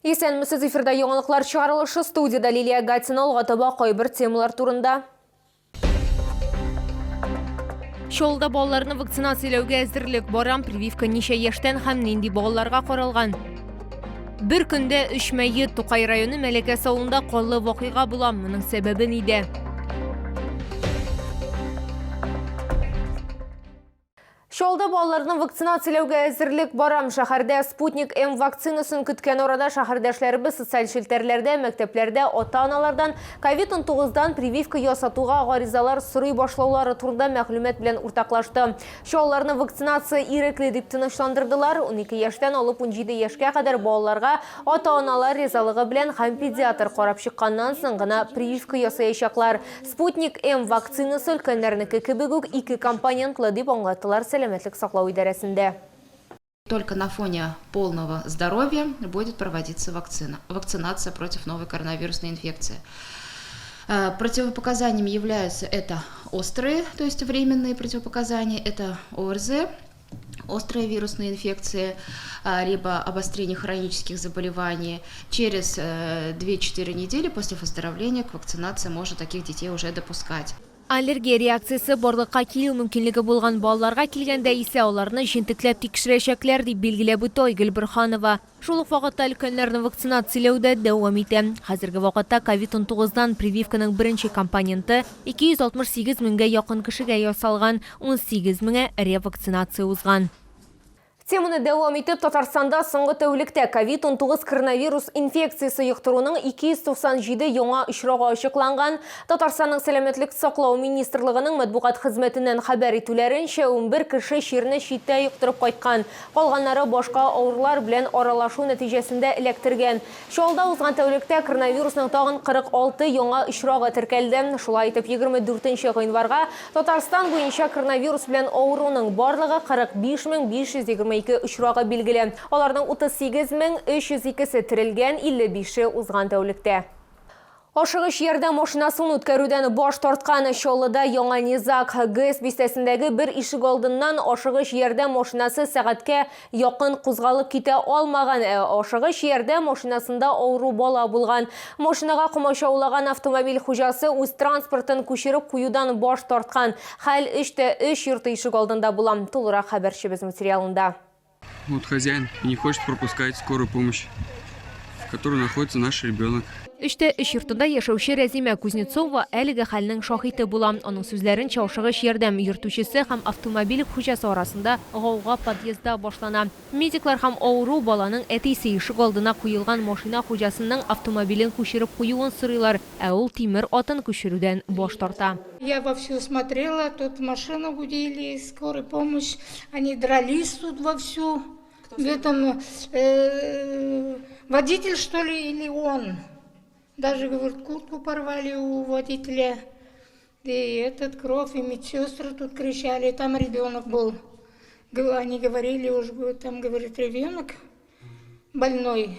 Исәнмесез, эфирда яңалыклар чыгарылышы студияда Лилия Гатина алга таба кайбер темалар турында. Чаллыда балаларны вакцинацияләүгә әзерлек бара. Прививка ничә яшьтән һәм нинди балаларга каралган? Бер көндә өч мәет Тукай районы Мәләкәс авылында канлы вакыйга була. Моның сәбәбе нидә? Чаллыда балаларны вакцинацияләүгә әзерлек бара. Шәһәрдә Спутник М вакцинасын көткән арада шәһәрдәшләребез социаль челтәрләрдә, мәктәпләрдә ата-аналардан ковид-19 дан прививка ясатуга гаризалар сорый башлаулары турында мәгълүмат белән уртаклашты. Чаллыларны вакцинация ирекле дип тынычландырдылар. 12 яшьтән алып 17 яшькә кадәр балаларга ата-аналар ризалыгы белән һәм педиатр карап чыкканнан соң гына прививка ясаячаклар. Спутник М вакцинасы өлкәннәрнеке кебек үк ике компонентлы, дип аңлаттылар Сәламәтлек саклау идарәсендә. Только на фоне полного здоровья будет проводиться вакцина, вакцинация против новой коронавирусной инфекции. Противопоказаниями являются это острые, то есть временные противопоказания, это ОРЗ, острые вирусные инфекции, либо обострение хронических заболеваний. Через 2-4 недели после выздоровления к вакцинации можно таких детей уже допускать. Аллергия реакциясе барлыкка килү мөмкинлеге булган балаларга килгәндә исә, аларны җентекләп тикшерәчәкләр, дип билгеләп үтте Айгөл Борһанова. Шул ук вакытта өлкәннәрне вакцинацияләү дә дәвам итә. Хәзерге вакытта ковид-19 дан прививканың беренче компоненты 268 меңгә якын кешегә ясалган, 18 меңе ревакцинация узган. Теманы дәвам итеп, Татарстанда соңгы тәүлектә ковид-19 коронавирус инфекциясе йоктыруның 297 яңа очрагы ачыкланган. Татарстанның Сәламәтлек саклау министрлыгының матбугат хезмәтеннән хәбәр итүләренчә, 11 кеше чирне читтә йоктырып кайткан. Калганнары башка авырулар белән аралашу нәтиҗәсендә эләктергән. Чаллыда узган тәүлектә коронавирусның тагын 46 яңа очрагы теркәлде. Шулай итеп, 24 нче гыйнварга Татарстан буенча коронавирус белән авыруның барлыгы 45 522 очрагы билгеле. Аларның 38 302 се терелгән, 55 е узган тәүлектә. Ашыгыч ярдәм машинасын үткәрүдән баш тарткан Чаллыда яңа низаг. ГЭС бистәсендәге бер ишегалдыннан ашыгыч ярдәм машинасы сәгатькә якын кузгалып китә алмаган. Ә ашыгыч ярдәм машинасында авыру бала булган. Машинага комачаулаган автомобиль хуҗасы үз транспортын күчереп куюдан баш тарткан. Хәл өч тә өч йорты ишегалдында була. Тулырак хәбәрчебез материалында. Вот хозяин не хочет пропускать скорую помощь, в которой находится наш ребенок. Өчтә өч йортында яшәүче Рәзимә Кузнецова әлеге хәлнең шаһиты була. Аның сүзләренчә, ашыгыч ярдәм йөртүчесе һәм автомобиль хуҗасы арасында гауга подъездда башлана. Медиклар һәм авыру баланың әтисе ишек алдына куелган машина хуҗасының автомобилен күчереп куюын сорыйлар, ә ул тимер атын күчерүдән баш тарта. Я вовсю смотрела, тут машину гудели, скорой помощь, они дрались тут вовсю. В этом э, водитель, что ли, или он? Даже, говорит, куртку порвали у водителя. И этот кровь, и медсестры тут кричали, там ребенок был. Они говорили уж, там, говорит, ребенок больной.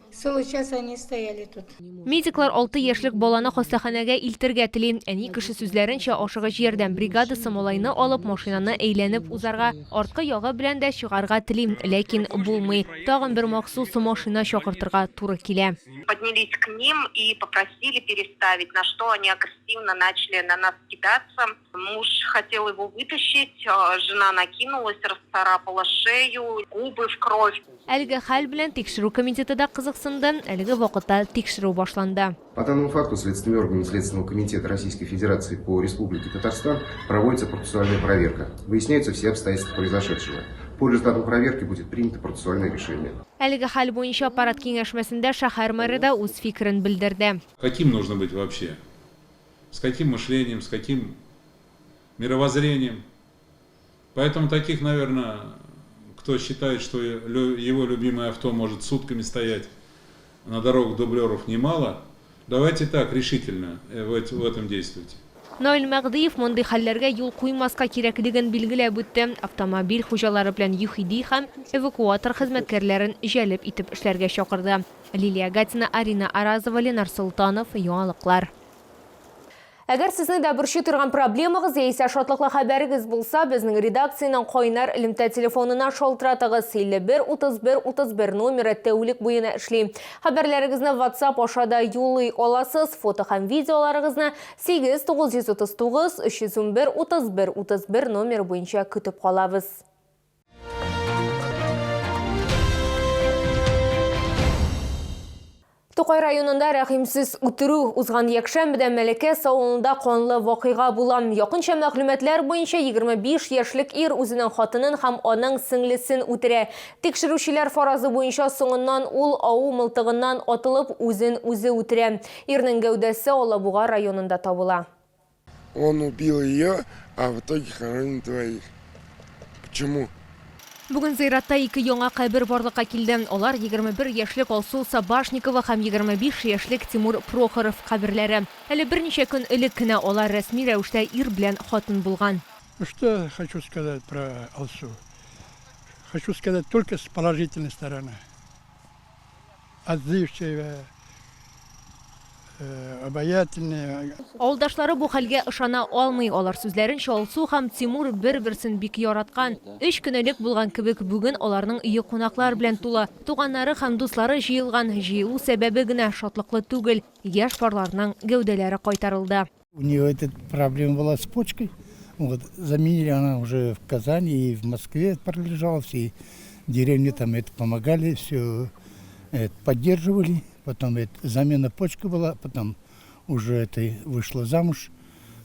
Целый час они стояли тут. Медиклар 6 яшьлек баланы хастаханәгә илтергә тели. Әни кеше сүзләренчә, ашыгыч ярдәм бригадасы малайны алып, машинаны әйләнеп узарга, арткы ягы белән дә чыгарга тели, ләкин булмый. Тагын бер махсус машина чакыртырга туры килә. Поднялись к ним и попросили переставить, на что они агрессивно начали на нас кидаться. Муж хотел его вытащить, жена накинулась, расцарапала шею, губы в кровь. Әлеге хәл белән Тикшерү комитеты да кызыксынды, әлеге вакытта тикшерү башланды. По данному факту следственными органами Следственного комитета Российской Федерации по Республике Татарстан проводится процессуальная проверка. Выясняются все обстоятельства произошедшего. По результатам проверки будет принято процессуальное решение. Әлеге хәл буенча аппарат киңәшмәсендә шәһәр мэры да үз фикерен белдерде. Каким нужно быть вообще? С каким мышлением, с каким мировоззрением? Поэтому таких, наверное, кто считает, что его любимое авто может сутками стоять на дорогах дублеров немало. Давайте так, решительно э, в этом действуйте. Наил Мәгъдиев мондый хәлләргә юл куймаска кирәклеген билгеләп үтте. Автомобиль хуҗалары белән ЮХИДИ һәм эвакуатор хезмәткәрләрен җәлеп итеп эшләргә чакырды. Лилия Гатина, Арина Аразова, Ленар Солтанов, Яңалыклар. Әгәр сезнең дә борчый торган проблемагыз яисә шатлыклы хәбәрегез булса, безнең редакциянең кайнар элемтә телефонына шалтыратыгыз. 51 31 31 номеры тәүлек буена эшли. Хәбәрләрегезне WhatsApp аша да юллый аласыз. Фото һәм видеоларыгызны 8 939 311 31 31 номеры буенча көтеп калабыз. Тукай районында рәхимсез үтерү узган якшәмбедә Мәләкәс авылында канлы вакыйга була. Якынча мәгълүматлар буенча 25 яшьлек ир үзенең хатынын һәм аның сеңлесен үтерә. Тикшерүчеләр фаразы буенча соңыннан ул ау мылтыгыннан атылып үзен үзе үтерә. Ирнең гәүдәсе Алабуга районында табыла. Он убил ее, а в итоге хоронит двоих. Почему? Бүген зыяратта ике яңа кабер барлыкка килде. Алар 21 яшьлек Алсу Сабашникова һәм 25 яшьлек Тимур Прохоров каберләре. Әле берничә көн элек кенә алар рәсми рәвештә ир белән хатын булган. Ну что хочу сказать про Алсу? Хочу сказать только с положительной стороны. Отзывчивая, обаятельная. Авылдашлары бу хәлгә ышана алмый. Алар сүзләренчә, Алсу һәм Тимур бер-берсен бик яраткан. Өч көн элек булган кебек, бүген аларның өе кунаклар белән тулы. Туганнары һәм дуслары җыелган. Җыелу сәбәбе генә шатлыклы түгел, яшь парларның гәүдәләре кайтарылды. У нее эта проблема была с почкой. Вот, заменили она уже в Казани и в Москве пролежала, все деревни там это помогали, все это поддерживали. Потом это, замена почки была, потом уже это вышла замуж.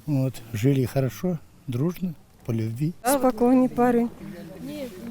Вот, жили хорошо, дружно, по любви. Спокойный парень.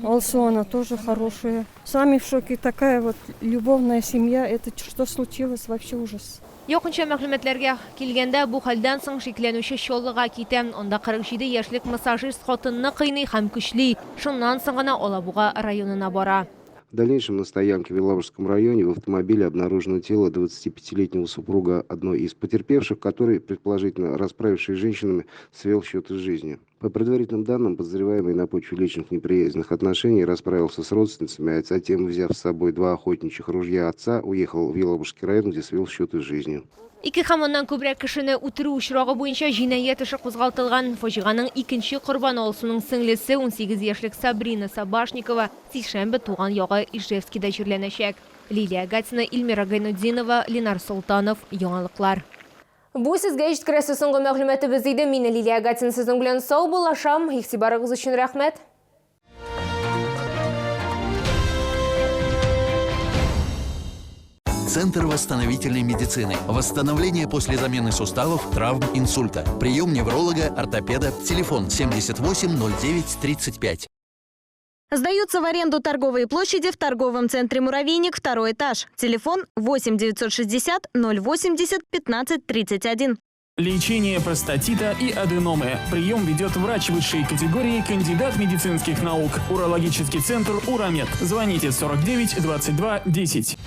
Алсу, она тоже хорошая. Сами в шоке. Такая вот любовная семья. Это что случилось? Вообще ужас. Якынча мәгълүматларга килгәндә, бу хәлдән соң шикләнүче Чаллыга китә. Анда 47 яшьлек массажист хатынны кыйный һәм көчли. Шуннан соң гына Алабуга районына бара. В дальнейшем на стоянке в Елабужском районе в автомобиле обнаружено тело 25-летнего супруга одной из потерпевших, который, предположительно расправившись с женщинами, свел счеты с жизнью. По предварительным данным, подозреваемый на почве личных неприязненных отношений расправился с родственницами, а затем, взяв с собой два охотничьих ружья отца, уехал в Елабужский район, где свел счеты с жизнью. Ике һәм аннан күбрәк кешене үтерү очрагы буенча җинаять эше кузгалтылган. Фаҗиганың икенче корбаны Алсуның сеңлесе 18 яшьлек Сабрина Сабашникова сишәмбе туган ягы Ижевскида җирләнәчәк. Лилия Гатина, Эльмира Гайнутдинова, Ленар Солтанов, Яңалыклар. Бу сезгә җиткерәсе соңгы мәгълүматыбыз иде. Мин Лилия Гатина сезнең белән саубуллашам. Игътибарыгыз өчен рәхмәт. Центр восстановительной медицины. Восстановление после замены суставов, травм, инсульта. Прием невролога, ортопеда. Телефон 78 09 35. Сдаются в аренду торговые площади в торговом центре «Муравейник», второй этаж. Телефон 8 960 080 15 31. Лечение простатита и аденомы. Прием ведет врач высшей категории, кандидат медицинских наук. Урологический центр «Урамед». Звоните 49 22 10.